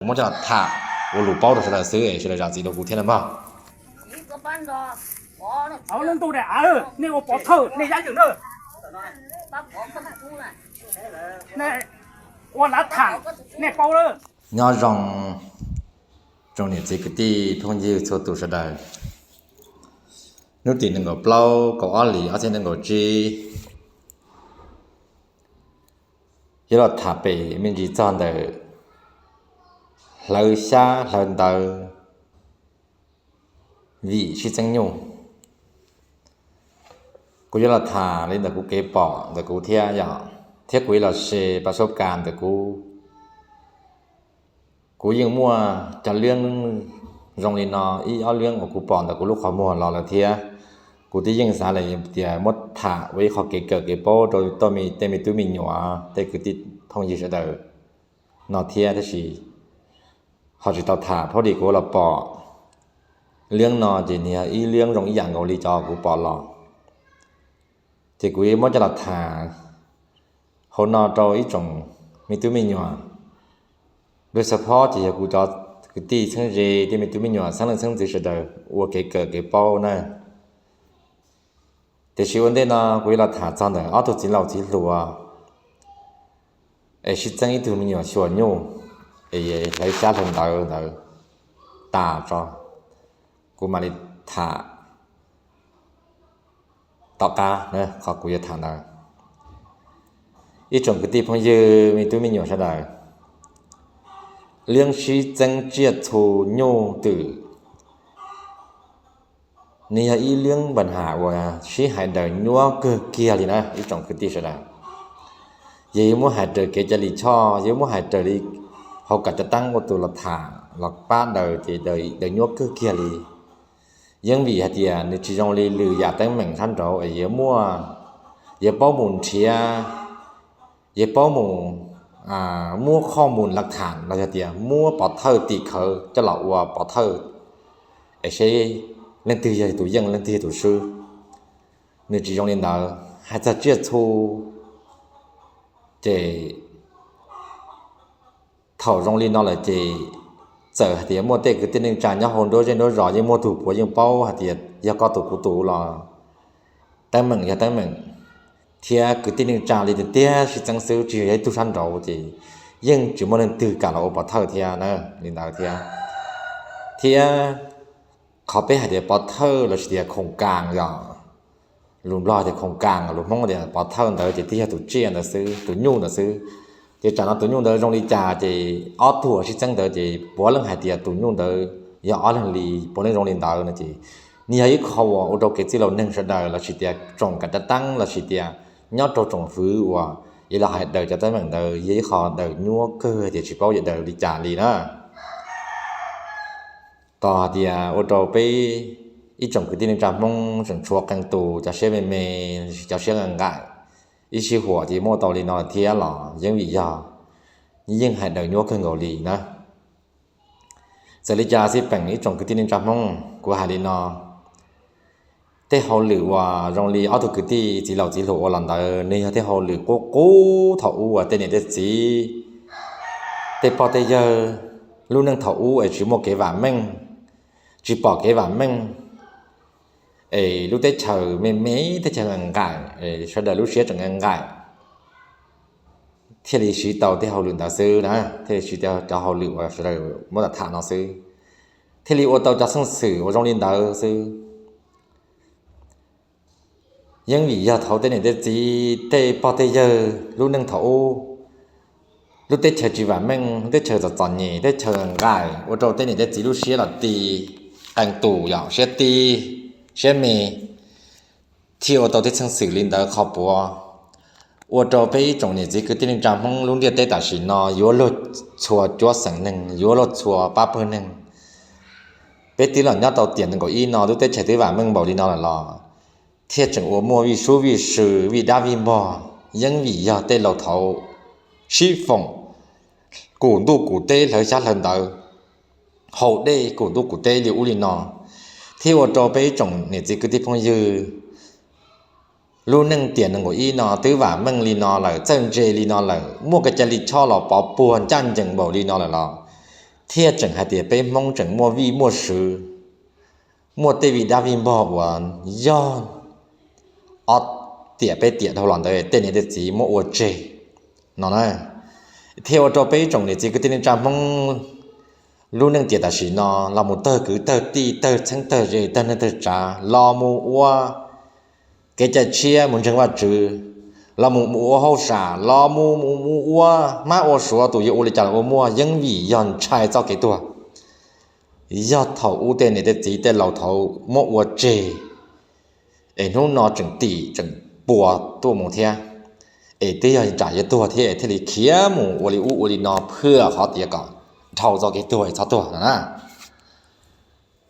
Kuv muab coj los tham ua lus paub rau sawv daws xwb es sawv daws zam txim rau kuv thiab nawb mog. Leej ntuj daim av, nej ua pov thawj nej yab ywm na, nej ua lav tham, nej paub lawm. Nyob zoo tsoom niam txiv kwv tij phooj ywg txhua tus sawv daws. Hnub tim nees nkaum plaub kaum ob hlis ob txhiab nees nkaum tsib, yuav los tham pem me ntsis txog ntawm hlawv xyab hlawv ntawv vim sib txeeb nyuj. Kuv yuav los tham li ntawm kuv kev pom ntawm kuv thiab yom, thiab kuv yuav los share pas sab kas ntawm kuv. Kuv yeej muaj cov leeb zoo li no, ib ob leeb uas kuv pom ntawm kuv lub qhov muag los lawm thiab. Kuv twb yeej xav lawm tias muab tham ua ib qho kev kawm kev paub rau tej me tub me nyuam tej kwv tij phooj ywg sawv daws no thiab, tab sis ho tsis tau tham, pab li kuv los pom leeb no ces nws yog ib leeb zoo ib yam nkaus li cov kuv pom los. Ces kuv yuav muab coj los tham hauv no rau ib tsoom me tub me nyuam, lub xab phob ces yog kuv cov kwv tij txheeb ze tej me tub me nyuam xeeb leej xeeb ntxwv sawv daws ua kev kawm kev paub na. Tiam sis ua ntej no kuv yuav los tham txog ntawm ob tug txiv laus txiv hluas es sib txeeb ib tug me nyuam xyuas nyuj es hlawv xyab hlawv ntawv ntawd tas tso, kuv mam li tham tom qab qhov kuv yuav tham ntawd. Ib tsoom kwv tij phooj ywg me tub me nyuam sawv daws, leeb sib txeeb tsiaj txhu nyuj twm, nws yog ib leeb npa ham uas sib hais daws nyuaj kawg kiag li na ib tsoom kwv tij sawv daws. Yog yuav muab hais raws kev cai lij choj, yuav muab hais raws li hauv kam cov teeb ua tus los tham los pab daws ces daws nyuaj kawg kiag li. Yeej vim hais tias nws tsis zoo li lwm yam teeb meem sab nraud es yuav muaj, yuav paub mus nrhiav, yuav paub mus muab qhov mus lav tham los yog tias muab pov thawj tim khawv coj los ua pov thawj es seb leej twg yog tus yeej leej twg yog tus swb. Nws tsis zoo li ntawd, hais txog tsiaj txhu ces thaum zoo li no lawm ces txawm hais tias muaj tej kwv tij neej tsa nyob hauv nruab zej nruab zos yeej muaj tus puav yeej paub hais tias yog koj tus kuv tus los teeb meem yog teeb meem, thiab kwv tij neej tsa li tiag tiag sib txeeb xwb tsis yog ib tug sab nraud ces yeej tsis muaj leej twg kam los ua pov thawj thiab na, li ntawd thiab. Thiab qhov peb hais tias pov thawj los sis tias khoom kas yom, lus Nplog tias khoom kas, lus Hmoob tias pov thawj ntawd ces twb yog tus tsiaj ntawd xwb, tus nyuj ntawd xwb. Ces tsam no tus nyuj ntawd zoo li cas ces ob tug uas sib txeeb ntawd ces puav leej hais tias tus nyuj ntawd yog ob leeg li, puav leej zoo li ntawd no ces nws yog ib qho uas ua rau kev txwj laus neeg sawv daws los sis tias tsoom kam cov teeb los sis tias nyob rau tsoom fwv uas yuav los hais daws cov teeb meem ntawd yog ib qho daws nyuaj kawg tias tsis paub yuav daws li cas li na. Tos hais tias ua rau peb ib tsoom kwv tij neej tsa Hmoob tseem tshuav qee tus cov siab me me, cov siab nqaim nqaim, ib sij huam ces muaj tau li no thiab los yeej vim yog yeej hais daws nyuaj kawg nkaus li na. Txawm li cas xij peem ib tsoom kwv tij neej tsa Hmoob, kuv hais li no, tej hauj lwm uas zoo li ob tug kwv tij txiv laus txiv hluas ua los ntawd nws yog tej hauj lwm qub qub thaum ub uas tej niam tej txiv, tej pog tej yawg lub neej thaum ub es tsis muaj kev vam meej, tsis pom kev vam meej, es lub teb chaws me me, teb chaws nqaim, sawv daws lub siab tseem nqaim, thiaj li siv tau tej hauj lwm ntawd xwb na, thiaj li siv tau cov hauj lwm uas sawv daws muab tham no xwb, thiaj li ua tau cov xeej xwm uas zoo li ntawd xwb. Yeej vim yog thaum tej niam tej txiv, tej pog tej yawg lub neej thaum ub, lub teb chaws tsis vam meej, teb chaws txom txom nyem, teb chaws nqaim, ua rau tej niam tej txiv lub siab los ti, qee tus yog siab ti, siab me, thiaj ua tau tej xeej xwm li ntawd qhov puav, ua rau peb ib tsoom niam txiv kwv tij neej tsa Hmoob lub ntiaj teb tam sim no yuav luag txhua cuab xeem neeg, yuav luag txhua pab pawg neeg. Peb twb los nyob tau tiam nees nkaum ib no, lub teb chaws twb vam meej npaum li no lawm los thiaj tseem ua muaj vij sub vij sw, vij dab vij npog. Yeej vim yog tej laus thaud sib foom kum ntuj kum teb, hlawv xyab hlawv ntawv, haus dej kum ntuj kum teb li ub li no, thiaj ua rau peb ib tsoom niam txiv kwv tij phooj ywg lub neej tiam nees nkaum ib no twb vam meej li no lawm, txawj ntse li no lawm, muaj kev cai lij choj los pov puag ncaj ncees npaum li no lawm los thiaj tseem hais tias peb Hmoob tseem muaj vij muaj sw, muaj tej vij dab vij npog uas yog ob tiam peb tiam dhau los ntawd tej niam tej txiv muab ua tseg no na. Thiaj ua rau peb tsoom niam txiv kwv tij neej tsa Hmoob lub neej tiam tam sim no los mus tawg kwv tawg tij, tawg txheeb tawg ze, tawg neej tawg tsav, los mus ua kev cai tshiab mus ntseeg Vajtswv, los mus mus ua hauj sam, los mus mus ua hmab ua suav, tus yuav ua li cas los ua muaj, yeej vim yog ntshai txoj kev tuag. Yog thaum ub tej niam tej txiv tej laus thaud muab ua tseg, es hnub no tseem tim tseem puas tuaj mus thiab, es twb yog tsam yuav tuag thiab es thiaj li khiav mus ua li ub ua li no phwj qhov tias kom dhau txoj kev tuag es txhob tuag no na.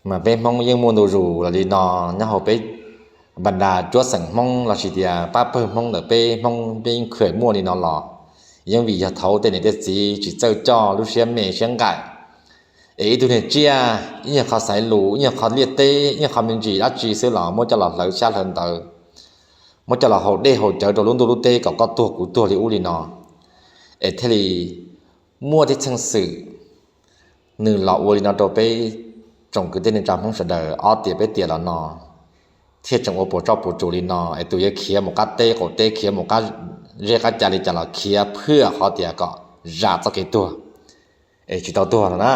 Mas peb Hmoob yeej muaj ntu zus los li no, nyob hauv peb npam nras cuab xeem Hmoob lossis tias pab pawg Hmoob ntawm peb Hmoob peb yeej khaws muaj li no los, yeej vim yog thaud tej niam tej txiv tsis txawj coj lub siab me siab nqaim, es ib tug niag tsiaj, ib nyuag qho xaiv lus, ib nyuag qho liaj teb, ib nyuag qho me ntsis dab tsi xwb los muab coj los hlawv xyab hlawv ntawv, muab coj los haus dej haus cawv rau lub ntuj lub teb kom koj tuag kuv tuag li ub li no, es thiaj li muaj tej txheej xwm nws los ua li no rau peb tsoom kwv tij neej tsa Hmoob sawv daws ob tiam peb tiam los no, thiaj tseem ua puas tsob puas tsuas li no, es tus yuav khiav mus qab teb qaum teb, khiav mus qab zej qab ca li cas los khiav phwj qhov tias kom zam txoj kev tuag, es tsis tau tuag no na.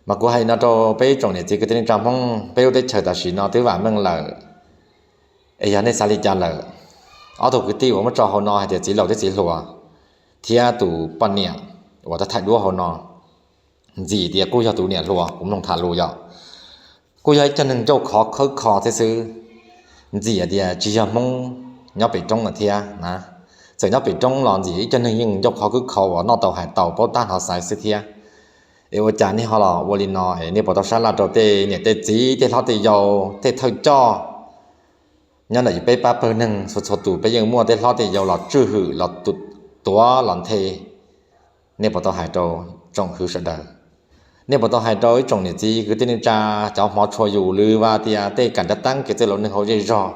Mas kuv hais li no rau peb tsoom niam txiv kwv tij neej tsa Hmoob, peb lub teb chaws tam sim no twb vam meej lawm, es yog nej xav li cas lawm, ob tug kwv tij uas muab tso hauv no hais tias txiv laus thiab txiv hluas, thiab tus poj niam uas thaij duab hauv no, ntxim tias kuj yog tus niam hluas, kuv mloog tham lus yog, kuj yog ib co neeg ncauj khov khawb kho thiab xwb, ntxim tias tsis yog Hmoob nyob pem roob lawm thiab na. Txawm nyob pem roob los ntxim ib co neeg yeej ncauj khov khawb kho uas noj tau hais tau paub tab hnov xaiv xwb thiab. Es ua cas nej ho los ua li no es nej puas tau sab laj rau tej niam tej txiv tej hlob tej yau tej thawj coj nyob ntawm yus peb pab pawg neeg txhua txhua tus, peb yeej muaj tej hlob tej yau los tswj hwm los tuav los nthe. Nej puas tau hais rau tsoom hwv sawv daws, nej puas tau hais rau ib tsoom niam txiv kwv tij neej tsa, cov hmov tshua yus lwm vas tias tej kam nrab teeb kev txawj laus neeg hauv zej zog,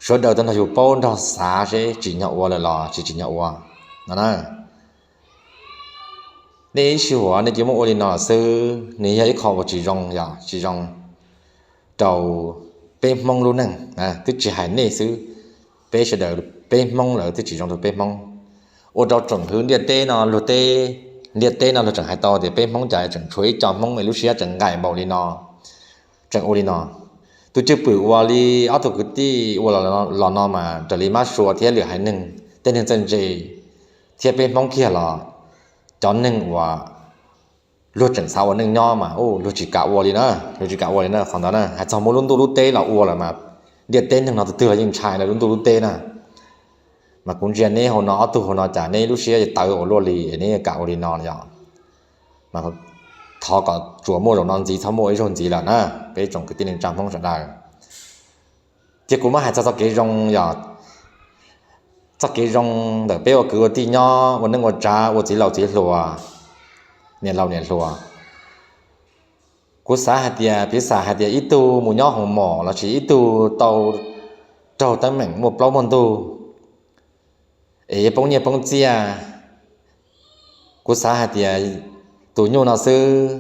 sawv daws tau nrog yus paub nrog xav seb tsim nyog ua lawm los tsis tsim nyog ua no na. Nej ib sij huam nej cia muab ua li no xwb, nws yog ib qho uas tsis zoo, yog tsis zoo rau peb Hmoob lub neej, twb tsis hais nej xwb, peb sawv daws peb Hmoob lawm twb tsis zoo rau peb Hmoob. Ua rau tsoom hwv ntiaj teb no luag teb, ntiaj teb no luag tseem hais tau tias peb Hmoob cas tseem tshuav ib co Hmoob es lub siab tseem nqaim npaum li no, tseem ua li no. Tus cwj pwm uas li ob tug kwv tij ua los no mas raws li mab sua thiab lwm haiv neeg tej neeg txawj ntse thiab peb Hmoob kiag los cov neeg uas luag tseem xav ua neej nyob mas luag tsis kam ua li na, luag tsis kam ua li na. Qhov ntawd na hais txog muab lub ntuj lub teb los ua lawm mas ntiaj teb neeg no tus twg los yeej ntshai lub ntuj lub teb na. Mas kuv ntsia neb hauv no ob tug hauv no cas neb lub siab tawv ua luaj li es neb kam ua li no yom. Mas thov kom tsuas muaj zaum no ntxiv txhob muaj ib zaug ntxiv lawm na, peb tsoom kwv tij neej tsa Hmoob sawv daws. Ces kuv muab hais txog txoj kev zoo yom, txoj kev zoo ntawm peb ua kwv ua tij nyob ua neej ua tsav ua txiv laus txiv hluas, niam laus niam hluas. Kuv xav hais tias piv xam hais tias ib tug mus nyob hoos mom lossis ib tug tau raug teeb meem muaj plaub muaj ntug es yuav poob nyiaj poob txiaj. Kuv xav hais tias tus nyuj no xwb,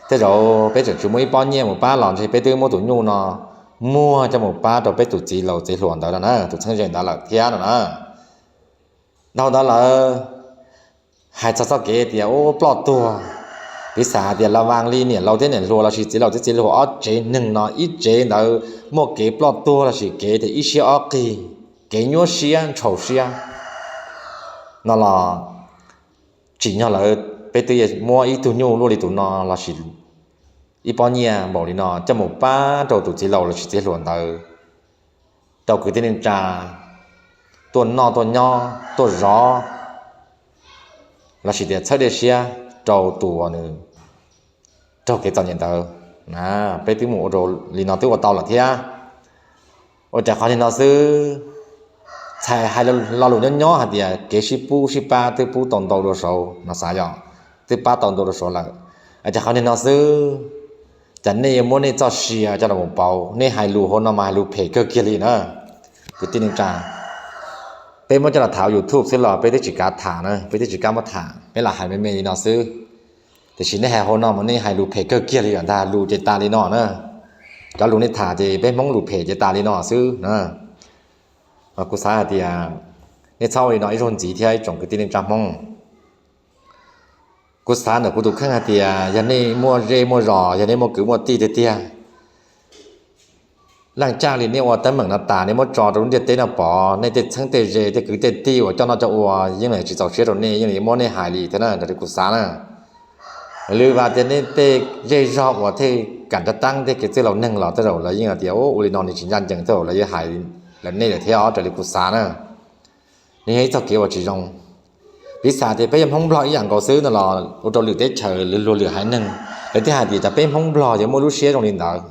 tej zaum peb tseem tsis muaj ib pob nyiaj mus pab los ntshe peb twb muab tus nyuj no muag coj mus pab rau peb tus txiv laus txiv hluas ntawd no na, tus txheeb ze ntawd lawm thiab no na. Dhau ntawd lawm, hais txog txoj kev tias ub ploj tuag, piv xam hais tias la vaas li niam laus thiab niam hluas lossis txiv laus thiab txiv hluas ob tsev neeg no ib tsev ntawd muaj kev ploj tuag lossis kev tias ib siab ob qig, kev nyuaj siab ntshau siab no los tsim nyog lawv peb twb muab ib tug nyuj luaj li tus no lossis ib pob nyiaj npaum li no coj mus pab rau tus txiv laus lossis txiv hluas ntawd, rau kwv tij neej tsa tuaj noj tuaj nyob tuaj zov lossis tias txhawb dej siab rau tus uas nws raug kev txom nyem ntawd. Peb twb mus ua rau li no twb ua tau lawm thiab. Ua cas qhov niag no xwb, txhais hais lo lus nyob nyob hais tias kev sib pub sib pab twb pub tau ntau dua saud no xav yom, twb pab tau ntau dua saud lawm. Ua cas qhov niag no xwb, cas nej yuav muab nej txoj sia coj los pauv, nej hais lus hauv no mas hais lus phem kawg kiag li na. Kwv tij neej tsa, peb muab coj los tham YouTube xwb los peb twb tsis kav tham na, peb twb tsis kam muab tham, peb lam hais me me li no xwb. Tiam sis nej hais hauv no mas nej hais lus phem kawg kiag li lawm ntag, lus ces tas li no na. Cov lus nej tham ces peb Hmoob lus phem ces tas li no xwb na. Kuv xav hais tias nej txhob ua li no ib zaug ntxiv thiab ib tsoom kwv tij neej tsa Hmoob. Kuv xav ntawm kuv tus kheej hais tias yog nej muaj zej muaj zos, yog nej muaj kwv muaj tij tiag tiag, leej tsa li nej ua teeb meem no tas nej muab tso rau lub ntiaj teb no pom, nej tej txheeb tej ze tej kwv tej tij uas coj noj coj ua yeej tsis txaus siab rau nej, yeej muab nej hais li thiab na, raws li kuv xav na. Lwm vas tias nej tej zej zog uas tej kam rab teeb tej kev txwj laus neeg los tej zaum lawv yeej tias ua li no nws tsis ncaj ncees tej zaum lawv yeej hais lawm nej lawm thiab os, raws li kuv xav na. Nws yog ib txoj kev uas tsis zoo. Piv xam tias peb yog Hmoob Nplog ib yam nkaus xwb no los ua rau lwm teb chaws lwm luag lwm haiv neeg lawv thiaj hais tias cov peb Hmoob Nplog yuav muaj lub siab zoo li ntawd.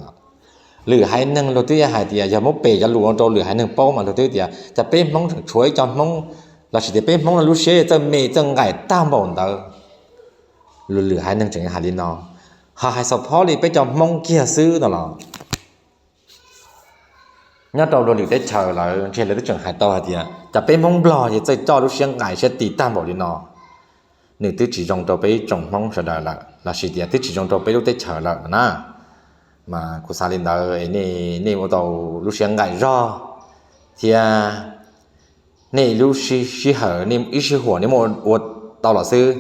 Lwm haiv neeg luag twb hais tias yog muab pem cov lus rau lwm haiv neeg paub mas luag twb tias cov peb Hmoob tseem tshuav ib co Hmoob, lossis tias peb Hmoob no lub siab txawj me txawj nqaim tag npaum ntawd. Lwm haiv neeg tseem hais li no, ho hais xaus phob li peb cov Hmoob kiag xwb no los nyob rau luag lwm teb chaws lawv ntshe lawv twb tseem hais tau hais tias cov peb Hmoob Nplog ces txawj coj lub siab nqaim siab ti tag npaum li no. Nws twb tsis zoo rau peb tsoom Hmoob sawv daws lawm lossis tias twb tsis zoo rau peb lub teb chaws lawm na. Mas kuv xav li ntawd, nej ua tau lub siab nqaim zog thiab nej lub sij hawm ib sij huam nej muab ua tau los xwb.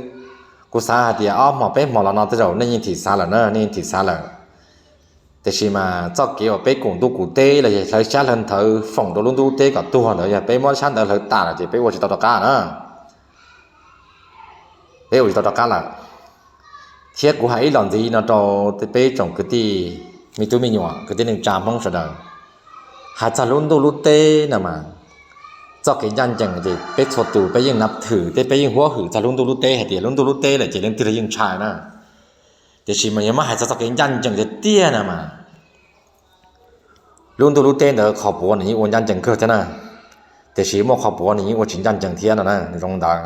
Kuv xav hais tias ob hmo peb hmo los no tej zaum nej yeej thim xav lawm na, nej yeej thim xav lawm. Tiam sis mas txoj kev uas peb koom ntuj koom teb los yog hlawv xyab hlawv ntawv foom rau lub ntuj lub teb kom tuag ntawd, yog peb muab xyab ntawv hlawv tas lawm ces peb ua tsis tau rov qab na. Peb ua tsis tau rov qab lawm. Thiab kuv hais ib los ntxiv no rau peb tsoom kwv tij me tub me nyuam kwv tij neej tsa Hmoob sawv daws, hais txog lub ntuj lub teb no mas txoj kev ncaj ncees ces peb txhua tus peb yeej nab thwm thiab peb yeej huab hwm txog lub ntuj lub teb hais tias lub ntuj lub teb lawm ces leej twg los yeej ntshai na. Tiam sis mas yog muab hais txog txoj kev ncaj ncees tiag tiag no mas lub ntuj lub teb ntawd qhov puav nws yeej ua ncaj ncees kawg thiab na. Tiam sis muaj qhov puav nws yeej ua tsis ncaj ncees thiab no na, zoo ntawd.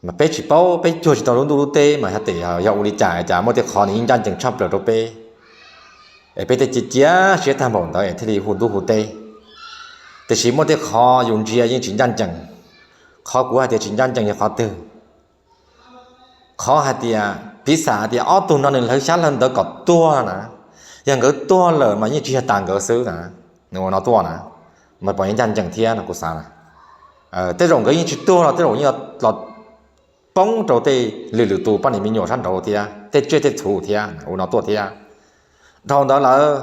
Mas peb tsis paub, peb cuag tsis tau lub ntuj lub teb mas hais tias yog ua li cas cas muaj tej qhov nws yeej ncaj ncees tshaj plaws rau peb, es peb thiaj cia cia siab tag npaum ntawd es thiaj li hu ntuj hu teb. Tiam sis muaj tej qhov yus ntsia yeej tsis ncaj ncees. Qhov kuv hais tias tsis ncaj ncees yog qhov twg? Qhov hais tias piv xam hais tias ob tug no nws hlawv xyab hlawv ntawv kom tuag na, yog nkawd tuag lawm mas yeej tsis yog tas nkawd xwb na, nws ua no tuaj na, mas puas yuav ncaj ncees thiab no kuv xav na. Tej zaum nkawd yeej tsis tuag los tej zaum yeej los poob rau tej lwm lwm tus poj niam me nyuam sab nraud thiab tej tsiaj tej txhu thiab ua no tuaj thiab. Dhau ntawd lawm,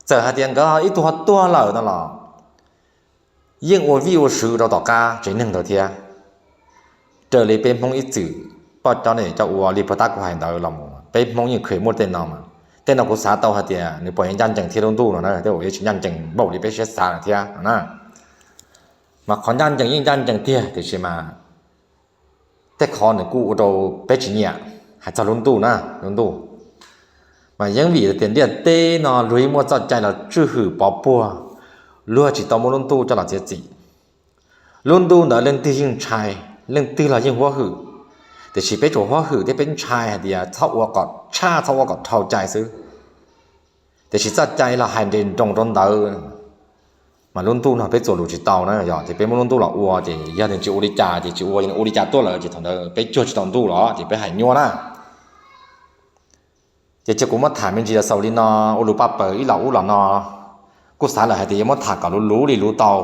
txawm hais tias nkawd ib tug ho tuag lawm no los yeej ua vij ua sw rau tom qab tsev neeg ntawd thiab. Raws li peb Hmoob ib txwm poj cov niam cov ua li puag ta kuv hais ntawd los mus peb Hmoob yeej kheev muaj tej no mas, tej no kuv xav tau hais tias nws puas yuav ncaj ncees thiab lub ntuj no na, tej zaum yuav tsis ncaj ncees npaum li peb siab xav lawm thiab na. Mas qhov ncaj ncees yeej ncaj ncees tiag tiam sis mas tej qhov nws kuj ua rau peb tsis nyiam. Hais txog lub ntuj na, lub ntuj mas yeej vim tias ntiaj teb no luag yeej muaj txoj cai los tswj hwm pov puag, luag tsis tau muab lub ntuj coj los txiav txim. Lub ntuj ntawd leej twg yeej ntshai, leej twg los yeej huab hwm, tiam sis peb tsuas huab hwm thiab peb ntshai hais tias txhob ua kom tshaj txhob ua kom dhau cai xwb. Tiam sis txoj cai los hais nres nroos rau ntawd, mas lub ntuj no peb txuas lus tsis tau na, yog ces peb muab lub ntuj los ua ces yog nws tsis ua li cas ces tsis ua, yog nws ua li cas tuaj lawm ces thaum ntawd peb cuag tsis tau ntuj los ces peb hais nyuaj na. Ces cia kuv muab tham me ntsis los xaus li no, ua lus paj paws ib los ub los no, kuj xav lawm hais tias yuav muab tham kom luv luv li luv tau,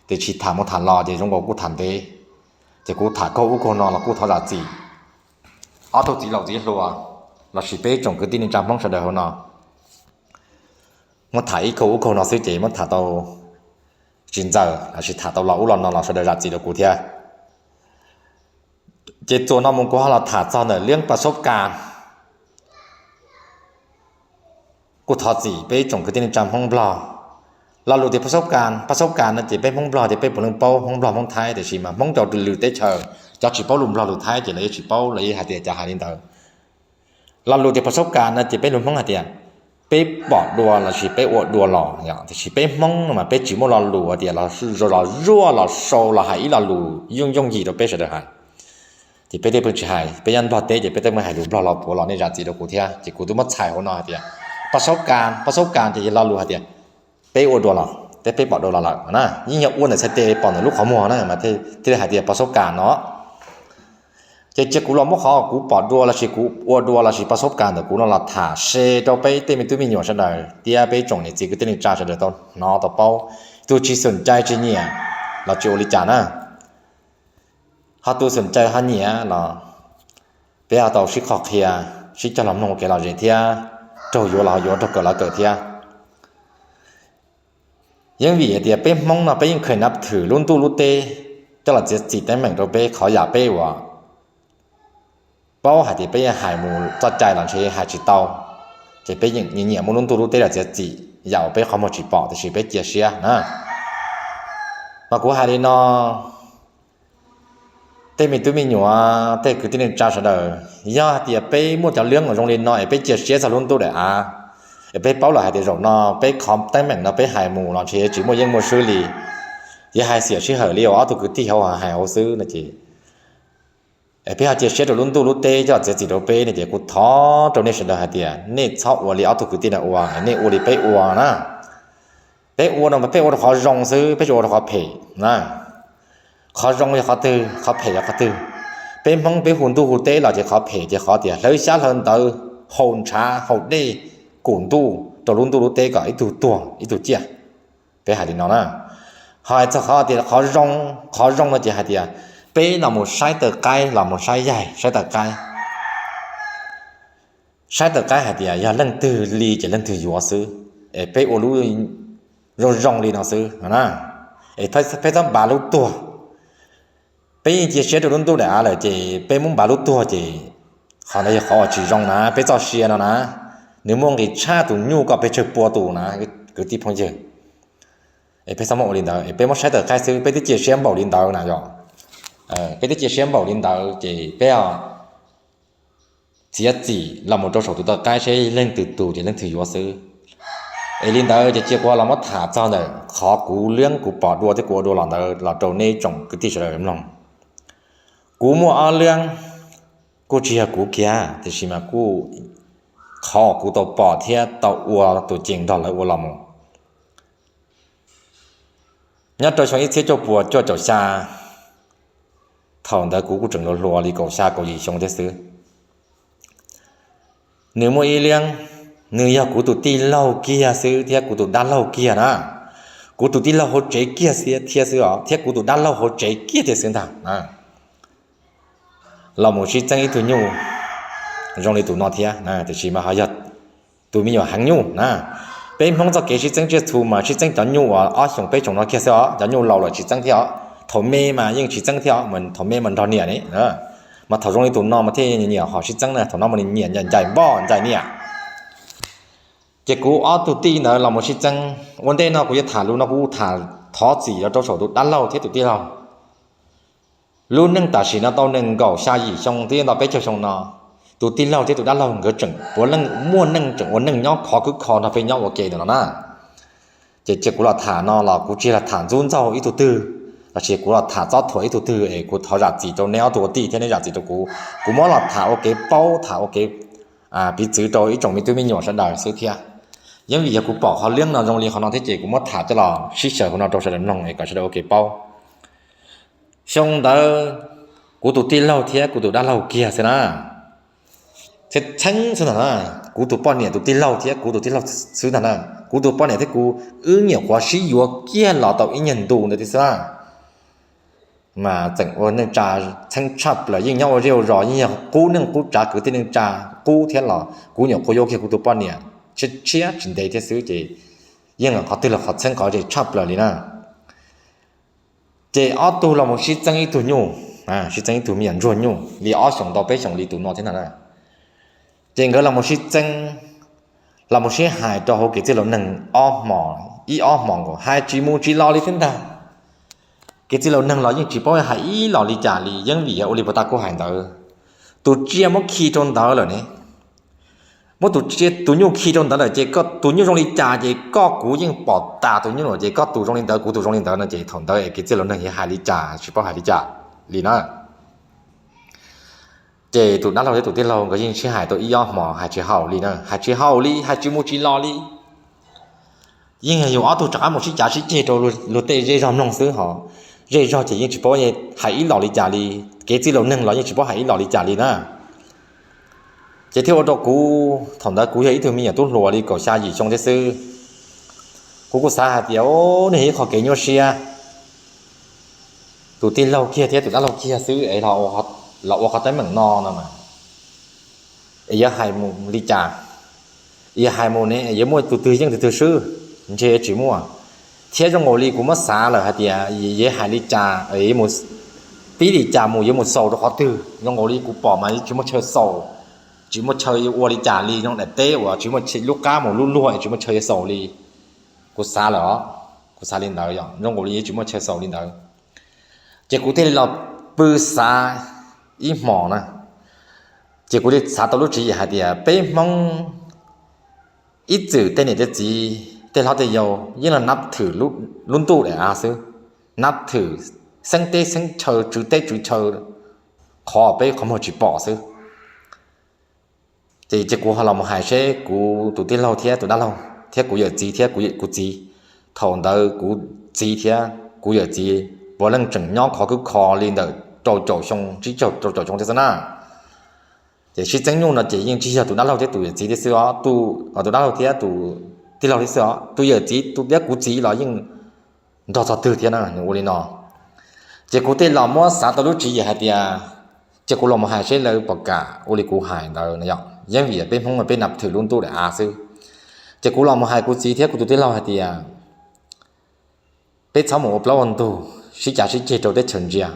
tiam sis tham mus tham los ces zoo nkaus kuj tham ntev, ces kuv tham kaug ub kaug no los kuj thov zam txim ob tug txiv laus txiv hluas lossis peb tsoom kwv tij neej tsa Hmoob sawv daws hauv no. Muab tham ib kaug ub kaug no xwb ces muab tham tau tsis ntxaws lossis tham tau los ub los no los sawv daws zam txim rau kuv thiab. Ces txuas no mus kuv ho los tham txog ntawm liab pas xub kas. Kuj thov txim peb tsoom kwv tij neej tsa Hmoob Nplog. Lo lus tias pas xub kas, pas xub kas no ces peb Hmoob Nplog tias peb puav leej paub Hmoob Nplog Hmoob Thaib, tiam sis mas Hmoob cov lwm teb chaws cov tsis paub lus Nplog lus Thaib ces lawv yeej tsis paub, lawv yeej hais tias cov hais li ntawd. Lo lus tias pas xub kas no ces peb lus Hmoob hais tias peb pom dua lossis peb ua dua los, tiam sis peb Hmoob no mas peb tsis muaj lo lus tias los zuaj los sau los hais ib lo lus yooj yooj yim rau peb sawv daws hais. Ces peb tej pheej tsis hais, peb nyob Nplog teb ces peb tej pheej hais lus Nplog los puav los nej zam txim rau kuv thiab. Ces kuv twb muab txhais hauv no hais tias pas xub kas, pas xub kas ces yog lo lus hais tias peb ua dua los, peb peb pom dua los lawm na, yeej yog ua ntawm txhais tes pom ntawm lub qhov muag na mas thiaj li hais tias pas xub kas no. Ces cia kuv los muab qhov kuv pom dua lossis kuv ua dua lossis pas xub kas ntawm kuv no los tham se rau peb tej me tub me nyuam sawv daws thiab peb tsoom niam txiv kwv tij neej tsa sawv daws tau hnov tau paub. Tus tsis xum cai tsis nyiam los tsis ua li cas na, ho tus xum cai ho nyiam los peb ho tau sib qhov qhia, sib cog los mloog kev lom zem thiab raug yuav los ho yuav, raug kawm los kawm thiab. Yeej vim hais tias peb Hmoob no peb yeej kheev nab thwm lub ntuj lub teb coj los txiav txim teeb meem rau peb qhov yam peb uas paub hais tias peb hais mus txoj cai los ntshe hais tsis tau, ces peb yeej nyiam muab lub ntuj lub teb los txiav txim yam uas peb qhov muag tsis pom tiam sis peb cia siab na. Mas kuv hais li no, tej me tub me nyuam tej kwv tij neej tsa sawv daws, yog hais tias peb muaj cov lwb uas zoo li no es peb cia siab txog lub ntuj daim av, es peb paub lawm hais tias zaum no peb qhov teeb meem no peb hais mus los ntshe tsis muaj yeeb muaj swb li, yuav hais xiam sij hawm li uas ob tug kwv tij hauv hais hauv xwb no ces es peb ho cia siab rau lub ntuj lub teb coj txiav txim rau peb no ces kuv thov rau nej sawv daws hais tias nej txhob ua li ob tug kwv tij no ua, nej ua li peb ua na. Peb ua no mas peb ua rau qhov zoo xwb, peb tsis ua rau qhov phem na. Qhov zoo yog qhov twg, qhov phem yog qhov twg? Peb Hmoob peb hu ntuj hu teb los ces qhov phem ces qhov tias hlawv xyab hlawv ntawv, haus ntshav haus dej, kum ntuj rau lub ntuj lub teb kom ib tug tuag ib tug ciaj. Peb hais li no na. Ho txog qhov tias qhov zoo, qhov zoo no ces hais tias peb los mus saib taw qaib los mus saib yaig saib taw qaib, saib taw qaib hais tias yog leej twg li ces leej twg yuav xwb, es peb ua lub zoo zoo li no xwb na. Es peb txhob npav lub tuag. Peb yeej cia siab rau lub ntuj daim av lawm ces peb muab npav lub tuag ces qhov ntawd yog qhov uas tsis zoo na, peb txoj sia no na, nws muaj nqis tshaj tus nyuj kom pes tsawg pua tus na, kwv tij phooj ywg. Es peb txhob muab ua li ntawd, es peb muab saib taw qaib xwb, peb twb cia siab npaum li ntawd na yog. Peb twb cia siab npaum li ntawd ces peb txiav txim los mus rau saum tus taw qaib seb leej twg tus ces leej twg yuav xwb. Es li ntawd ces cia kuv los muab tham txog ntawm qhov kuv lwb kuv pom dua thiab kuv ua dua los ntawd los rau nej tsoom kwv tij sawv daws mloog. Kuv muaj ob lwb, kuj tsis yog kuv kiag tiam sis mas kuj qhov kuv tau pom thiab tau ua tus cees nrog lawv ua los mus. Nyob rau xyoo ib txhiab cuaj puas cuaj caum xya, thaum ntawd kuv kuj tseem hluas hluas li kaum xya kaum yim xyoo thiab xwb. Nws muaj ib lwb, nws yog kuv tus tij laug kiag xwb thiab kuv tus dab laug kiag na. Kuv tus tij laug hauv tsev kiag thiab xwb os, thiab kuv tus dab laug hauv tsev kiag thiab xwb ntag. Los mus sib txeeb ib tug nyuj zoo li tus no thiab, tiam sis mas ho yog tus me nyuam heev nyuj na. Peb Hmoob txoj kev sib txeeb tsiaj txhu mas sib txeeb cov nyuj uas ob xyoos peb xyoos no kiag xwb os, cov nyuj laus lawm tsis txeeb thiab os, thaum me mas yeej tsis txeeb thiab os, mas thaum me mas nrog niam ne, mas thaum zoo li tus no mas thiaj nyiam ho sib txeeb na, thaum no mas nyiam ncaim npoj ncaim niam. Ces kuv ob tug tij ntawd los mus sib txeeb, ua ntej no kuv yuav tham lus no kuv tham thov txim los rau saum tus dab laug thiab tus tij laug. Lub neej tam sim no tau nees nkaum xya yim xyoo twb yeej tau peb caug xyoo no, tus tij laug thiab tus dab laug nkawd tseem puav leej muaj neej tseem ua neej nyob khov khwb kho nrog peb nyob ua ke ntawm no na. Ces cia kuv los tham no los kuv tsis los tham ntxub ntxaug ib tug twg, los sis kuv los tham txob thuam ib tug twg es kuv thov zam txim rau neb ob tug ua tij thiab neb zam txim rau kuv. Kuv muab los tham ua kev paub, tham ua kev piv txwv rau ib tsoom me tub me nyuam sawv daws xwb thiab. Yeej vim yog kuv pom qhov lwb no zoo li qhov no thiab ces kuv muab tham coj los sib xyaw hauv no rau sawv daws mloog es kom sawv daws ua kev paub. Xyoo ntawd kuv tus tij laug thiab kuv tus dab laug kiag xwb na, txheeb xwb ntag na. Kuv tus poj niam tus tij laug thiab kuv tus tij laug xwb ntag na. Kuv tus poj niam thiab kuv wb nyuam qhuav sib yuav kiag los tau ib nyuag ntu ntawd thiab xwb na, mas tseem ua neej tsa txheeb tshaj plaws, yeej nyob ua zej ua zos, yeej yog qub neej qub tsav kwv tij neej tsa qub thiab los kuv nyuam qhuav yuav kiag kuv tus poj niam tshiab tshiab tsis ntev thiab xwb ces yeej qhov twg los qhov txheeb qhov zem tshaj plaws li na. Ces ob tug los mus sib txeeb ib tug nyuj, sib txeeb ib tug me nyuam ntsuag nyuj li ob xyoos tau peb xyoos li tus no thiab ntag na. Ces nkawd los mus sib txeeb, los mus sib hais rau hauv kev txwj laus neeg ob hmos, ib ob hmos nkaus hais tsis mus tsis los li thiab ntag. Kev txwj laus neeg los yeej tsis paub hais ib los li cas li, yeej vim yog ua li puag ta kuv hais ntawd, tus tsiaj muab khi rau ntawd lawm ne, muab tus tsiaj tus nyuj khi rau ntawd lawm ces koj tus nyuj zoo li cas ces koj kuv yeej pom tas tus nyuj lawm ces koj tus zoo li ntawd kuv tus zoo li ntawd no ces thaum ntawd es kev txwj laus neeg yuav hais li cas tsis paub hais li cas li na. Ces tus dab laug thiab tus tij laug nkawd yeej sib hais tau ib ob hmos hais tsis haum li na, hais tsis haum li, hais tsis mus tsis los li. Yeej yog yus ob tug rov qab mus sib cav sib ceg rau luag tej zej zog mloog xwb hos. zej zog ces yeej tsis paub hais ib los li cas li, kev txij laus neeg los yeej tsis paub hais ib los li cas li na. Ces thiaj ua rau kuv thaum ntawd kuv yog ib tug me nyuam tub hluas li kaum xya yim xyoo thiab xwb. Kuv kuj xav hais tias, o, nws yog ib qho kev nyuaj siab, tus tij laug kiag thiab tus dab laug kiag xwb es los ua qhov teeb meem no no mas, es yuav hais mus li cas? Yuav hais mus ne yuav muaj tus twg yeej tus twg swb? Ntshe tsis muaj. Thiab zoo nkaus li kuv muab xav lawm hais tias yuav hais li cas, pib li cas mus, yuav mus xaus rau qhov twg? Zoo nkaus li kuv pom mas tsis muaj chaw xaus, tsis muaj chaw yuav ua li cas li, zoo daim teb uas tsis muaj lub qab mus lub luag es tsis muaj chaw yuav xaus li. Kuv xav lawm os, kuv xav li ntawd yom, zoo nkaus li tsis muaj chaw xaus li ntawd. Ces kuv thiaj li los pw xav ib hmos na, ces kuv thiaj xav tau lub tswv yim hais tias peb Hmoob ib txwm tej niam tej txiv tej hlob tej yau yeej los nab thwm lub ntuj daim av xwb, nab thwm xeeb teb xeeb chaw, tswv teb tswv chaw, qhov peb qhov muag tsis pom xwb. Ces, ces kuv ho los mus hais seb kuv tus tij laug thiab tus dab laug thiab kuv yawm txiv thiab kuv txiv, thaum ntawd kuv txiv thiab kuv yawm txiv puav leej tseem nyob khov khwb kho li ntawm rau caum xyoo, tsib caug rau caum xyoo thiab xwb na. Ces sib txeeb nyuj no ces yeej tsis yog tus dab laug thiab tus yawm txiv thiab xwb os, tus dab laug thiab tus tij laug thiab xwb os, tus yawm txiv tus thiab kuv txiv los yeej nrog txog twg thiab na, nws ua li no. Ces kuv thiaj los muab xav tau lub tswv yim hais tias, ces kuv los mus hais seb lawv puas kam ua li kuv hais ntawd no yom, yeej vim peb Hmoob peb nab thwm lub ntuj daim av xwb. Ces kuv los mus hais kuv txiv thiab kuv tus tij laug hais tias peb txhob mus ua plaub ua ntug sib cav sib ceg rau teb chaws ntsia.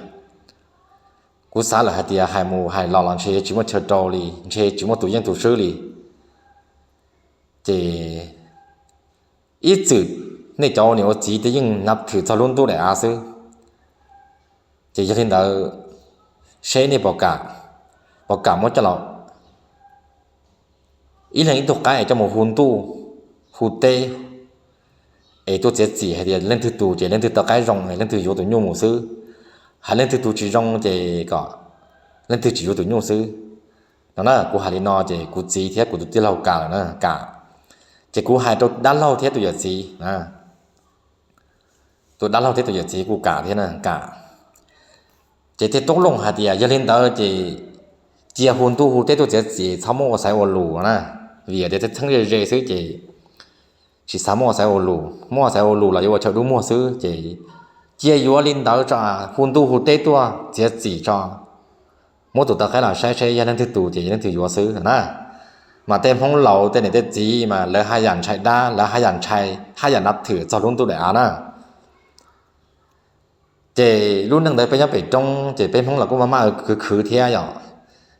Kuv xav lawm hais tias hais mus hais los los ntshe tsis muaj chaw rau li, ntshe tsis muaj tus yeej tus swb li. Ces ib txwm nej cov niam ua txiv twb yeej nab thwm txog lub ntuj daim av xwb. Ces yog li ntawd, seb nej puas kam, puas kam muab coj los ib leeg ib tug qaib coj mus hu ntuj hu teb, es tuaj txiav txim hais tias leej twg tus ces leej twg tau qaib zoo es leej twg yuav tus nyuj mus xwb, hos leej twg tus tsis zoo ces kom leej twg tsis yuav tus nyuj xwb. No na, kuv hais li no ces kuv txiv thiab kuv tus tij laug kam lawm na, kam. Ces kuv hais rau dab laug thiab tus yawm txiv, tus dab laug thiab tus yawm txiv kuj kam thiab na, kam. Ces thiaj toob looj hais tias yog li ntawd ces cia hu ntuj hu teb tuaj txiav txim, txhob muab ua xaiv ua lus na, vim tias txheeb ze ze xwb ces tsis xav muab ua xaiv ua lus, muab ua xaiv ua lus los yuav ua chaw dub muag xwb. Ces cia yuav li ntawd tso, hu ntuj hu teb tuaj txiav txim tso, muab tus taw qaib los saib seb yog leej twg tus ces yog leej twg yuav xwb na. Mas tej Hmoob laus tej niam tej txiv mas lawv haj yam ntshai dab, lawv haj yam ntshai, haj yam nab thwm txog lub ntuj daim av na. Ces lub neej ntawd peb nyob pem roob ces peb Hmoob los kuj maj maj khwv khwv thiab yom,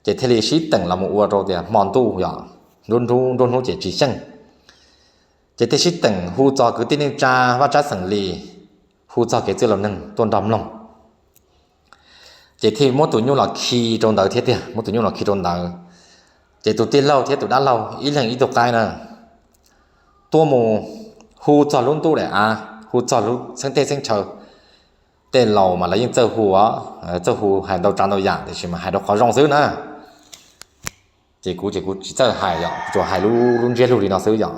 ces thiaj li sib teem los mus ua rau tias hmo ntuj yom, nruab hnub ces tsis xyeej. Ces thiaj sib teem hu txog kwv tij neej tsa vaj tsab xeem li, hu txog kev txwj laus neeg tuaj nrog mloog. Ces thiaj muab tus nyuj los khi rau ntawd thiab tiag, muab tus nyuj los khi rau ntawd. Ces tus tij laug thiab tus dab laug ib leeg ib tug qaib na, tuaj mus hu txog lub ntuj daim av, hu txog lub xeeb teb xeeb chaw. Tej laus mas lawv yeej txawj hu, txawj hu hais ntau tsav ntau yam tiam sis mas hais rau qhov zoo xwb na. Ces kuv ces kuv tsis txawj hais yom, kuv tsuas hais lub ntsiab lus li no xwb yom.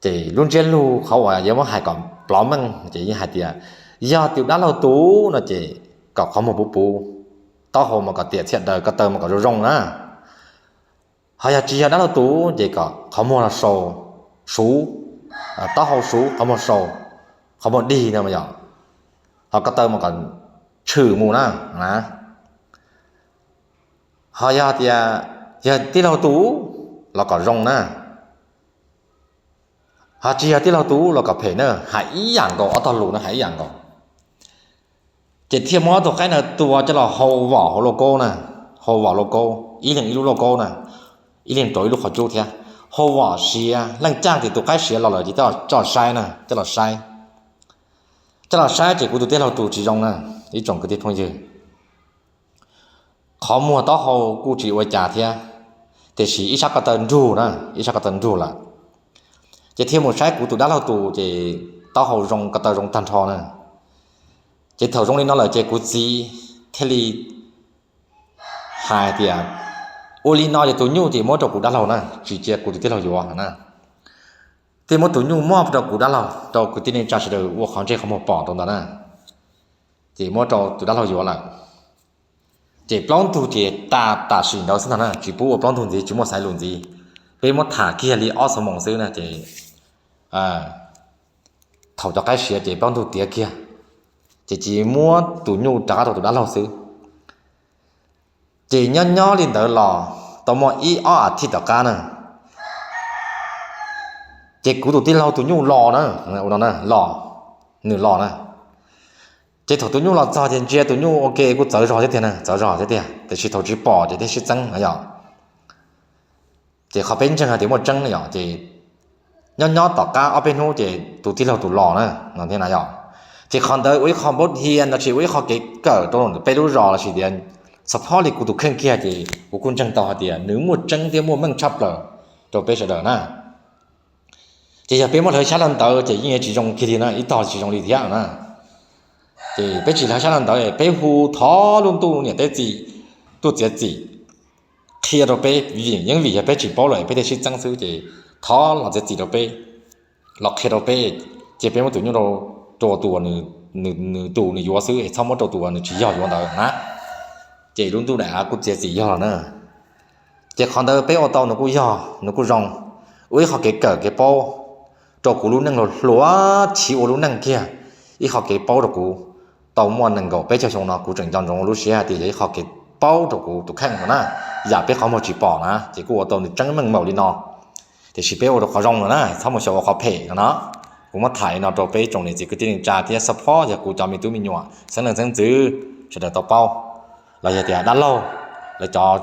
Ces lub ntsiab lus qhov uas yuav muab hais kom plov meej ces yeej hais tias yog tus dab laug tus no ces kom qhov muag puv puv, taub hau mas kom tiam txhiab daws, ko taw mas kom zoo zoo na. Ho yog tsis yog dab laug tus ces kom qhov muag sau, suv, taub hau suv, qhov muag sau, qhov muag dig no yom, ho ko taw mas kom tshwm mus na. Ho yog tias yog tij laug tus los kom zoo na, ho tsis yog tij laug tus los kom phem na, hais ib yam nkaus, ob tog lus no hais ib yam nkaus. Ces thiaj muab ob tug qaib ntawd tua coj los hau vom hauv lauj kaub na, hau vom lauj kaub, ib leeg ib lub lauj kaub na, ib leeg rau ib lub qhov cub thiab, hau vom siav, leej caj ces tus qaib siav los lawm ces coj los saib na, coj los saib. Coj los saib ces kuv tus tij laug tus tsis zoo na, ib tsoom kwv tij phooj ywg. Qhov muag taub hau kuj tsis ua cas thiab, tiam sis ib sab ko taw nrug na, ib sab ko taw nrug lawm. Ces thiaj mus saib kuv tus dab laug tus ces taub hau zoo, ko taw zoo tag nrho na. Ces thaum zoo li no lawm ces kuv txiv thiaj li hais tias, ua li no ces tus nyuj ces muab rau kuv dab laug na, tsis cia kuv tus tij laug yuav na. Thiaj muab tus nyuj muab rau kuv dab laug, rau kwv tij neej tsa sawv daws ua qhov ntsej qhov muag pom rau ntawd na. ces muab rau tus dab laug yuav lawm. Ces plaub ntug ces tas tam sim ntawd xwb ntag na, tsis pub ua plaub ntug ntxiv, tsis muaj xaiv lus ntxiv. Peb muab tham kiag li ob xuab moos xwb na ces thaum cov qaib siav ces plaub ntug tiav kiag, ces tsis muab tus nyuj rov qab rau tus dab laug xwb. Ces nyob nyob li ntawd los tau muaj ib ob as thiv tom qab na, ces kuv tus tij laug tus nyuj los na, los, nws los na. Ces thaum tus nyuj los txog ces ntsia tus nyuj ua ke kuj txawv zog thiab tiag na, txawv zog thiab tiag, tiam sis thaum tsis pom ces thiaj sib txeeb no yom. Ces qhov peb ntseeg hais tias muaj tseeb yom, ces nyob nyob tom qab ob peb hnub ces tus tij laug tus los na, no thiab na yom. Ces qhov ntawd ua ib qho npaub dhia no tsis ua ib qho kev kawm rau peb lub zos los sis tias txog phob li kuv tus kheej kiag ces kuv kuj ntseeg tau hais tias nws muaj tseeb thiab muaj meej tshaj plaws rau peb sawv daws na. Ces yog peb muab hlawv xyab los ntawd ces yeej yuav tsis zoo kiag li na, ib tog tsis zoo li thiab na. Ces peb tsis hlawv xyab los ntawd, peb hu thov lub ntuj niam teb txim tuaj txiav txim qhia rau peb, vim yeej vim yog peb tsis paub lawm peb thiaj sib txeeb xwb, ces thov los txiav txim rau peb, los qhia rau peb, ces peb muab tus nyuj rau tus uas nws tus nws yuav xwb es txhob muab rau tus uas nws tsis yog yuav ntawd na. Ces lub ntuj daim av kuj txiav txim yog los na. Ces qhov ntawd peb ua tau nws kuj yog nws kuj zoo, ua ib qho kev kawm kev paub rau kuv lub neej hluas hluas chiv ua lub neej kiag, ib qho kev paub rau kuv tau muaj nees nkaum peb caug xyoo no kuv tseem nco ntsoov lub siab hais tias yog ib qho kev paub rau kuv tus kheej no na, yam peb qhov muag tsis pom na, ces kuj ua tau nws tseeb meej npaum li no. Tiam sis peb ua rau qhov zoo no na, txhob mus xyaum ua qhov phem no no. Kuv muab tham li no rau peb tsoom niam txiv kwv tij neej tsa thiab xab phob yog kuv cov me tub me nyuam xeeb leej xeeb ntxwv sawv daws tau paub, los yog tias dab laug lawv cov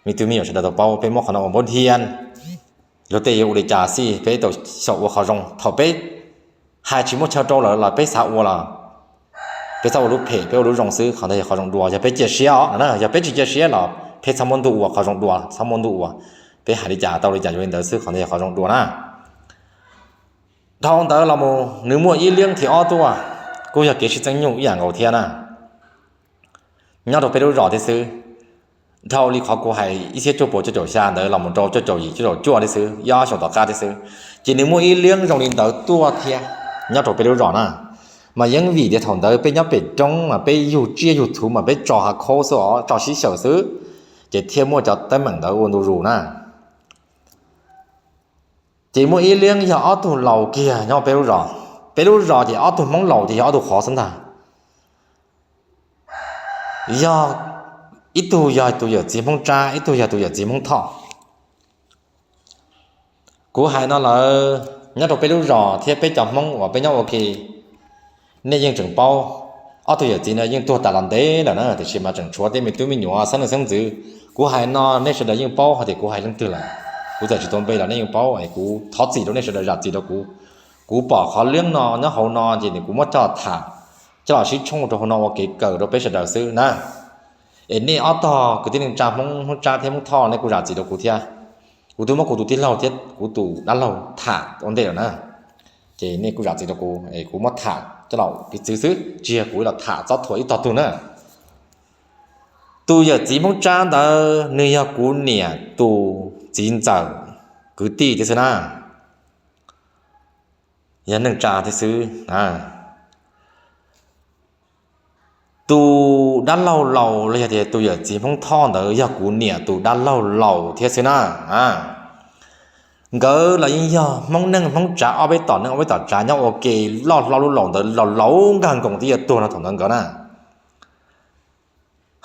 me tub me nyuam sawv daws tau paub, peb muab qhov no ua npaub dhia. Luag tej yuav ua li cas xij peb tau xyaum ua qhov zoo, thaum peb hais tsis muaj chaw rau lawm los peb xav ua los peb txhob ua lub phem, peb ua lub zoo xwb, qhov ntawd yog qhov zoo dua. Yog peb cia siab os na, yog peb tsis cia siab los peb txhob muab ntuj ua qhov zoo dua, txhob muab ntuj ua. Peb hais li cas tau li cas yuav li ntawd xwb, qhov ntawd yog qhov zoo dua na. Dhau ntawd los mus nws muaj ib liab thib ob tuaj, kuj yog kev sib txeeb nyuj ib yam nkaus thiab na. Nyob rau peb lub zos thiab xwb. Dhau li qhov kuv hais ib txhiab cuaj puas cuaj caum xya ntawd los mus rau cuaj caum yim cuaj caum cuaj thiab xwb, ib ob xyoos tom qab thiab xwb, ces nws muaj ib liab zoo li ntawd tuaj thiab nyob rau peb lub zos na. Mas yeej vim tias thaum ntawd peb nyob pem roob mas peb yug tsiaj yug txhuv mas peb tso hav khaub xwb os, tso sib xyaw xwb, ces thiaj muaj cov teeb meem ntawd ua ntu zus na. Ces muaj ib liab yog ob tug laus kiag nyob peb lub zos. Peb lub zos ces ob tug Hmoob laus ces yog ob tug qhov xwb ntag. Yog ib tug yog tus yawm txiv Hmoob Tsab, ib tug yog tus yawm txiv Hmoob Thoj. Kuv hais no lawm, nyob rau peb lub zos thiab peb cov Hmoob uas peb nyob ua ke, nej yeej tseem paub. Ob tug yawm txiv no yeej tuag tas los ntev lawm na, tiam sis mas tseem tshuav tej me tub me nyuam xeeb leej xeeb ntxwv. Kuv hais no nej sawv daws yeej paub hais tias kuv hais leej twg lawm. Kuv txawm tsis tau npe los nej yeej paub, es kuv thov txim rau nej sawv daws zam txim rau kuv. Kuv pom qhov liab no nyob hauv no ces kuv muab coj tham, coj los sib tshooj rau hauv no ua kev kawm rau peb sawv daws xwb na. Es nej ob tog kwv tij neej tsa Hmoob, Hmoob Tsab thiab Hmoob Thoj, nej kuj zam txim rau kuv thiab. Kuv twb muab kuv tus tij laug thiab kuv tus dab laug tham ua ntej lawm na. Ces nej kuj zam txim rau kuv es kuv muab tham coj los piv txwv xwb, tsis yog kuv los tham txob thuam ib tog tug na. Tus yawm txiv Hmoob Tsab ntawd nws yog kuv niam tus txiv ntxawm kwv tij thiab xwb na, yog neej tsa thiab xwb. Tus dab laug laus los yog tias tus yawm txiv Hmoob Thoj ntawd yog kuv niam tus dab laug laus thiab xwb na. Nkawd los yeej yog Hmoob neej Hmoob tsav, ob peb tom neej ob peb tom tsav nyob ua ke, loj hlob lub laus ntawd laus laus nkag nkoos twb yuav tuag no thaum ntawd nkawd na.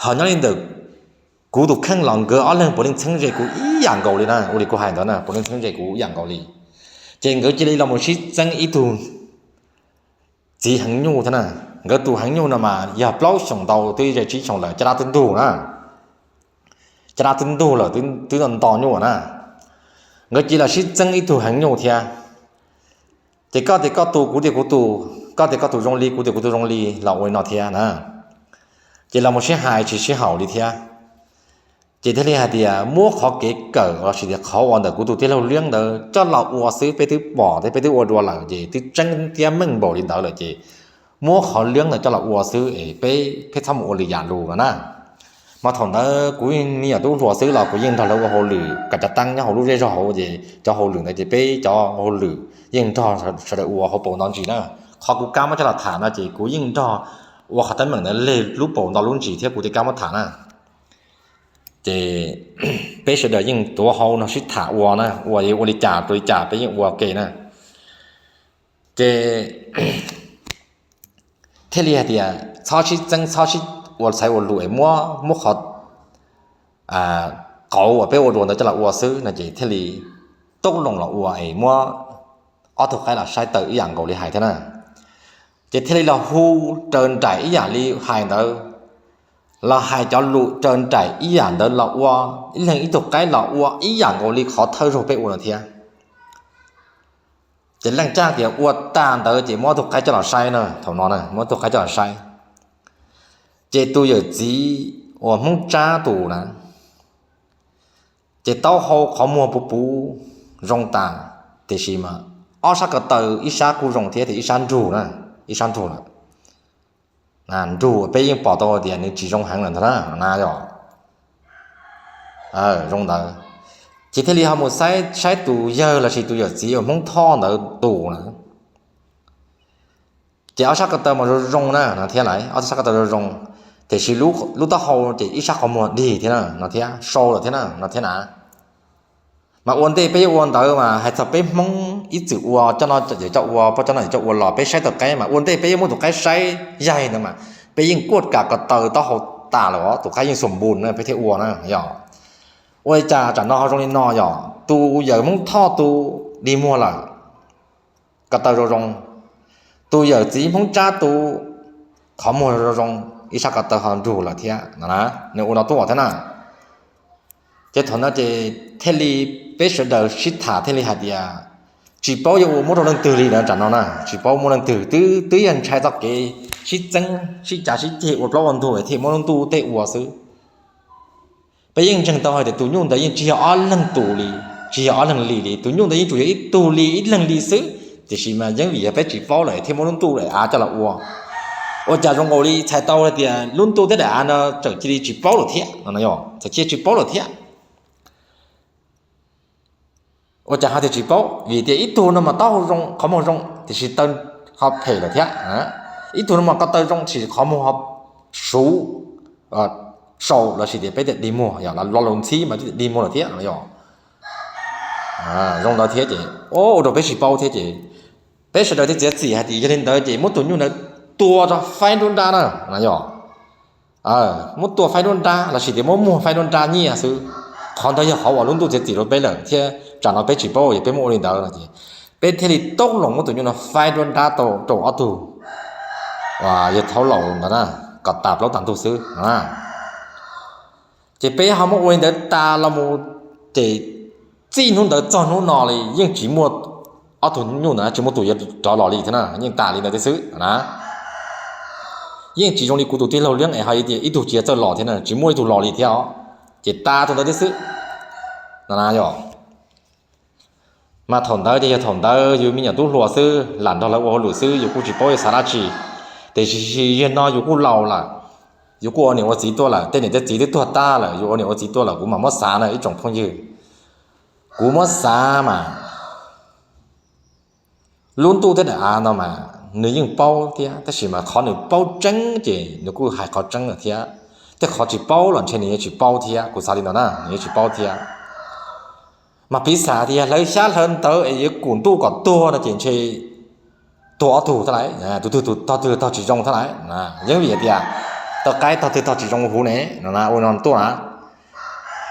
Ho nyob li ntawm kuv tus kheej los nkawd ob leeg puav leej txheeb ze kuv ib yam nkaus li na, ua li kuv hais ntawd na, puav leej txheeb ze kuv ib yam nkaus li. Ces nkawd cia li los mus sib txeeb ib tug txiv heev nyuj thiab na. Nkawd tus heev nyuj no mas yog plaub xyoos ntau twb ze tsib xyoos lawm, caj dab twb ntug na. Caj dab twb ntug lawm, twb nto nyuj na. Nkawd cia li los sib txeeb ib tug heev nyuj thiab. Ces koj tias koj tus, kuv tias kuv tus, koj tias koj tus zoo li, kuv tias kuv tus zoo li los ua li no thiab na. Ces los mus sib hais tsis sib haum li thiab. Ces thiaj li hais tias muab qhov kev kawm los sis tias qhov uas ntawm kuv tus tij laug liab ntawd coj los ua xwb, peb twb pom thiab peb twb ua dua lawm ces twb tseeb thiab meej npaum li ntawd lawm ces muab qhov liab ntawd coj los ua xwb es peb pheej txhob mus ua lwm yam lus no na. Mas thaum ntawd kuv me nyuam tub hluas xwb los kuv yeej nrog lawv ua hauj lwm kav cov teeb nyob hauv lub zej zog hauv ces cov hauj lwm ntawd ces peb cov hauj lwm yeej nrog sawv daws ua hauv paus no ntsis na. Qhov kuv kab muab coj los tham no ces kuv yeej nrog ua qhov teeb meem ntawd lig lub paus ntau lub ntsis thiab kuv tej kab muab tham na. Ces peb sawv daws yeej tuav hau no sib tham ua na, ua ua li cas rau li cas peb yeej ua ke na. Ces thiaj li hais tias txhob sib txeeb, txhob sib ua txhais ua lus es muab muab qhov qauv uas peb ua dua ntawd coj los ua xwb no ces thiaj li toob loo los ua es muab ob tug qaib los saib taw ib yam nkaus li hais thiab na. Ces thiaj li los hu raws nraim ib yam li hais ntawd, los hais cov lus raws nraim ib yam ntawd los ua, ib leeg ib tug qaib los ua ib yam nkaus li qhov thawj zaug peb ua no thiab. Ces leej tsa tias ua tas ntawd ces muab ob tug qaib coj los saib na, thaum no na muab ob tug qaib coj los saib. Ces tus yawm txiv uas Hmoob Tsab tus na, ces taub hau qhov muag puv puv zoo tas, tiam sis mas ob sab ko taw ib sab kuj zoo thiab tias ib sab nrug na, ib sab nrug lawm. Nrug peb yeej pom tau tias nws tsis zoo heev lawm ntag na, na yog zoo ntawd. Ces thiaj li ho mus saib saib tus yawg lossis tus yawm txiv uas Hmoob Thoj ntawd tus na, ces ob sab ko taw mas zoo zoo na no thiab lawm, ob sab ko taw zoo zoo, tiam sis lub taub hau ces ib sab qhov muag dig thiab no thiab, sau lawm thiab no thiab na. Mas ua ntej peb yuav ua ntawd mas hais txog peb Hmoob ib txwm ua cov no cov ua, pab cov no cov ua los peb saib taw qaib mas ua ntej peb yuav muab tus qaib saib yaig ntawd mas peb yeej kuaj kam ko taw taub hau tas lawm os, tus qaib yeej xum npus na peb thiaj ua na yog. Ua li cas tsam no ho zoo li no yog tus yawm Hmoob Thoj tus dig muag lawm, ko taw zoo zoo, tus yawm txiv Hmoob Tsab tus qhov muag zoo zoo, ib sab ko taw ho nrug lawm thiab no na, nws ua no tuaj thiab na. Ces thaum no ces thiaj li peb sawv daws sib tham thiaj li hais tias tsis paub yuav ua muab rau leej twg li na, tsam no na tsis paub muab leej twg, twb twb yog ntshai txoj kev sib txeeb sib cav sib ceg ua plaub ua ntug thiaj muab lub ntuj tej ua xwb. Peb yeej ntseeg tau hais tias tus nyuj ntawd yeej tsis yog ob leeg tus li, tsis yog ob leeg li li, tus nyuj ntawd yeej tsuas yog ib tug li ib leeg li xwb, tiam sis mas yeej vim yog peb tsis paub lawm thiaj muab lub ntuj daim av coj los ua. Ua cas zoo nkaus li txhais tau hais tias lub ntuj thiab daim av no txawm cia li tsis paub lawm thiab no, txawm cia li tsis paub lawm thiab. Ua cas ho tias tsis paub? Vim tias ib tug no mas taub hau zoo, qhov muag zoo tiam sis taw ho phem lawm thiab, ib tug no mas ko taw zoo tiam sis qhov muag ho suv, sau lossis tias peb tias dig muag, yog lo lus ntxhib mas twb tias dig muag lawm thiab no yog. Zoo ntawd thiab ces ua rau peb tsis paub thiab ces peb sawv daws thiaj txiav txim hais tias yog li ntawd ces muab tus nyuj ntawd tua rau faib nruab nrab na no yog. Muab tua faib nruab nrab lossis tias muab muag faib nruab nrab nyiaj xwb. Qhov ntawd yog qhov uas lub ntuj txiav txim rau peb lawm thiab tsam no peb tsis paub yog peb muab ua li ntawd no ces peb thiaj li toob loo muab tus nyuj no faib nruab nrab tau rau ob tug yawg thaub laus ntawd na, kom tas plaub tas ntug xwb no. Ces peb ho muab ua li ntawd tas los mus ces txij hnub ntawd txog hnub no li yeej tsis muaj ob tug nyuj ntawd tsis muaj tus yuav rov los li thiab na, yeej tas li ntawd thiab xwb na. Yeej tsis zoo li kuv tus tij laug Liab es ho tias ib tug tsis yog txawj los thiab na, tsis muaj ib tug los li thiab os, ces tas tus ntawd thiab xwb no na yog. Mas thaum ntawd ces yog thaum ntawd yus me nyuam tub hluas xwb, lam nrog lawv ua hauj lwm xwb, yus kuj tsis paub yuav xav dab tsi. Tiam sis yog no yus kuj laus lawm, yus kuj ua niam ua txiv tuaj lawm, tej niam tej txiv twb tuag tag lawm, yus ua niam ua txiv tuaj lawm, kuv mam muab xav na ib tsoom phooj ywg. Kuv muab xav mas lub ntuj thiab daim av no mas nws yeej paub thiab, tab sis mas qhov nws paub tseeb ces nws kuj hais qhov tseeb lawm thiab. Tej qhov tsis paub los ntshe nws yuav tsis paub thiab, kuv xav li ntawd na, nws yuav tsis paub thiab. Mas piv xam tias hlawv xyab hlawv ntawv es yuav kum ntuj kom tuag no ces ntshe tuag ob tug thiab lauj, tus twg tus tog twg tog tsis zoo thiab lauj. Yeej vim tias tog qaib tog twg tog tsis zoo huv ne no, ua no tuaj na.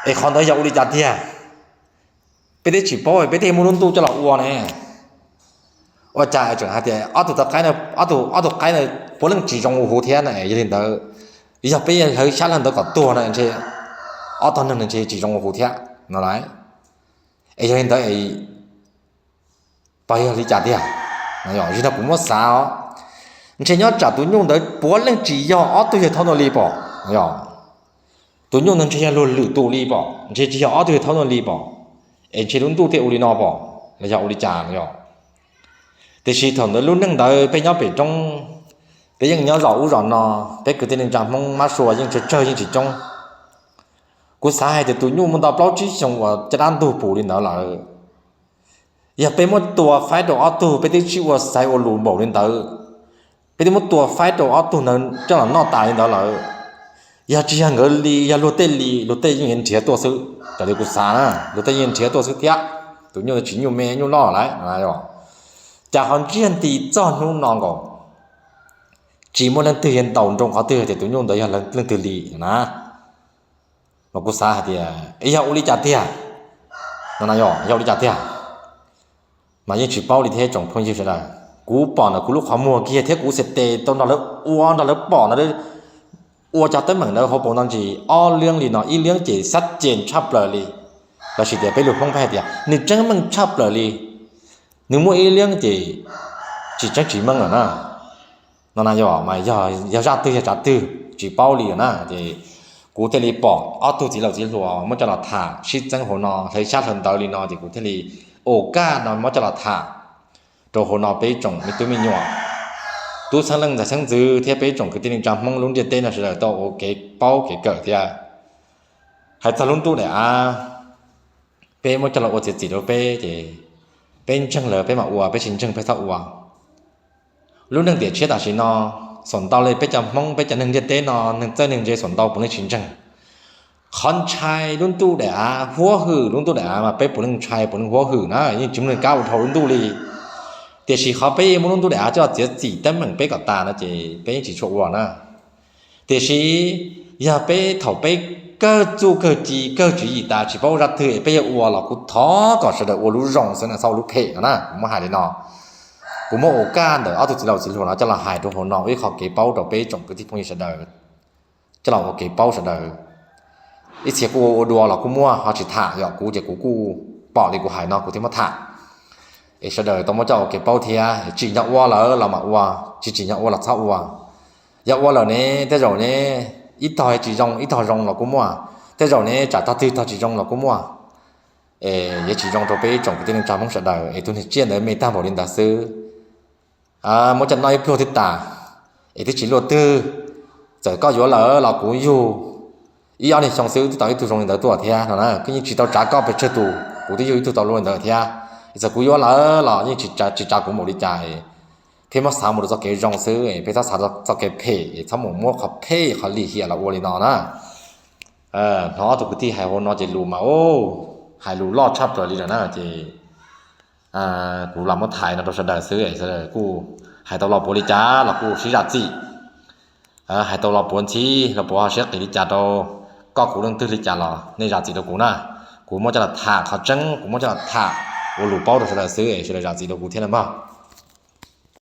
Es qhov ntawd yog ua li cas tiag? Peb twb tsis paub peb thiaj muab lub ntuj coj los ua ne. Ua cas tseem hais tias ob tug tog qaib, ob tug qaib no puav leej tsis zoo huv thiab na, yog li ntawd yog peb hlawv xyab hlawv ntawv kom tuag no ntshe ob tog neeg no ntshe tsis zoo huv thiab no lauj. Es yog li ntawd pab yog li cas tiag? Yog no kuv muab xav os, ntshe nyob tsam tus nyuj ntawd puav leej tsis yog ob tug yawg thaub no li pom, yog tus nyuj ntawd ntshe yog luag lwm tus li pom, ntshe tsis yog ob tug yawg thaub no li pom, es ntshe lub ntuj thiaj ua li no pom los yog ua li cas no yog. Tiam sis thaum ntawd lub neej ntawd peb nyob pem roob, peb yeej nyob zos ub zos no, peb kwv tij neej tsa Hmoob mab sua yeej tsawg tsawg yeej tsis coob. Kuv xav hais tias tus nyuj muaj ntau plaub tsib xyoos uas caj dab ntug pus li ntawd lawm. Yog peb muab tua faib rau ob tug, peb twb sib ua xaiv ua lus npaum li ntawd, Peb twb muab tua faib rau ob tug ntawd coj los noj tas li ntawd lawm. Yog tsis yog nkawd li, yog luag tej li, luag tej yeej nrhiav tuaj xwb. Raws li kuv xav na, luag tej yeej nrhiav tuaj xwb thiab. Tus nyuj tsis nyuj me nyuj loj lawm. Cas ho ntsiag nti txog hnub no nkaus tsis muaj leej twg yuav ntaus nroo qhov twg tias tus nyuj ntawd yog leej twg li na. Mas kuv xav hais tias yog ua li cas tiag no, yog ua li cas tiag, mas yeej tsis paub li thiab tsoom phooj ywg sawv daws. Kuv pom ntawm kuv lub qhov muag kiag thiab kuv xav tes tau nrog lawv ua, nrog lawv pom no, ua cov teeb meem ntawd hauv paus no ntsis ob liab li no, ib liab ces xab ces tshaj plaws li. Lossis tias peb lus Hmoob peb hais tias nws tseeb meej tshaj plaws li, nws muaj ib liab ces tsis tseeb tsis meej lawm na. No na yog mas yog, yog zaj twg yog tsav twg tsis paub li lawm na. Ces kuv thiaj li pom ob tug txiv laus txiv hluas muab coj los tham sib txeeb hauv no hlawv xyab hlawv ntawv li no ces kuv thiaj li ua kaj no muab coj los tham rau hauv no peb tsoom me tub me nyuam, tub xeeb leej ntxhais xeeb ntxwv thiab peb tsoom kwv tij neej tsa Hmoob lub ntiaj teb no sawv daws tau ua kev paub kev kawm thiab. Hais txog lub ntuj daim av, peb muab coj los ua txiav txim rau peb ces peb ntseeg lawm peb mam ua, peb tsis ntseeg peb txhob ua. Lub neej tiam tshiab tam sim no, xaum ntau li peb cov Hmoob peb cov neeg ntiaj teb no neeg txawj neeg ntse xaum ntau puav leej tsis ntseeg. Qhov ntshai lub ntuj daim av, huab hwm lub ntuj daim av mas peb puav leej ntshai puav leej huab hwm na, yeej tsis muaj neeg kam ua dhau lub ntuj li. Tiam sis qhov peb muab lub ntuj daim av coj los txiav txim teeb meem peb kom tas no ces peb yeej tsis tshua ua na. Tiam sis yog peb thaum peb kawg txuj kawg ci kawg tswv yim tas tsis paub ua zaj twg es peb yuav ua los kuv thov kom sawv daws ua lub zoo xwb na, txhob ua lub phem no na. Kuv muab hais li no, kuv muab ua kaj ntawm ob tug txiv laus txiv hluas no coj los hais rau hauv no ua ib qho kev paub rau peb tsoom kwv tij phooj ywg sawv daws, coj los ua kev paub sawv daws. Ib txhia kuj ua ua dua los kuj muaj, ho tsis tham, yog kuv ces kuv kuj pom li kuv hais no kuv thiaj muab tham. Es sawv daws tau muab coj ua kev paub thiab, tsim nyog ua lawm los mam ua, tsis tsim nyog ua los txhob ua. Yog ua lawm ne, tej zaum ne, ib tog tsis zoo ib tog zoo los kuj muaj, tej zaum ne tsam tog twg tog tsis zoo los kuj muaj. Es yuav tsis zoo rau peb tsoom kwv tij neej tsa Hmoob sawv daws es tus niag tsiaj ntawd me tag npaum li ntawd xwb. Muab coj noj ib pluag twb tas, es twb tsis luaj twg. Txawm koj yuav lawm los kuv yug ib ob niag xyoo xwb twb tau ib tug zoo li ntawd tuaj thiab no na, kuv yeej tsis tau tsav koj pes tsawg tus, kuv twb yug ib tug tau luaj li ntawd thiab. Es txawm kuv yuav lawm los yeej tsis tsav, tsis tsav kuv npaum li cas, thiab muab xav mus rau txoj kev zoo xwb, peb txhob xav txoj kev phem, txhob mus muab qhov phem qhov lim hiam los ua li no na. Hnov ob tug kwv tij hais ua no ces lus mas, hais lus loj tshaj plaws li lawm na ces kuv los muab tham no rau sawv daws xwb, sawv daws kuj hais tau los puav li cas los kuj sib zam txim. Hais tau los puav ntxhib los puav ho siab qis li cas rau koj kuv leej twg li cas los nej zam txim rau kuv na. Kuv muab coj los tham qhov tseeb, kuv muab coj los tham ua lus paub rau sawv daws xwb, sawv daws zam txim rau kuv thiab na mog.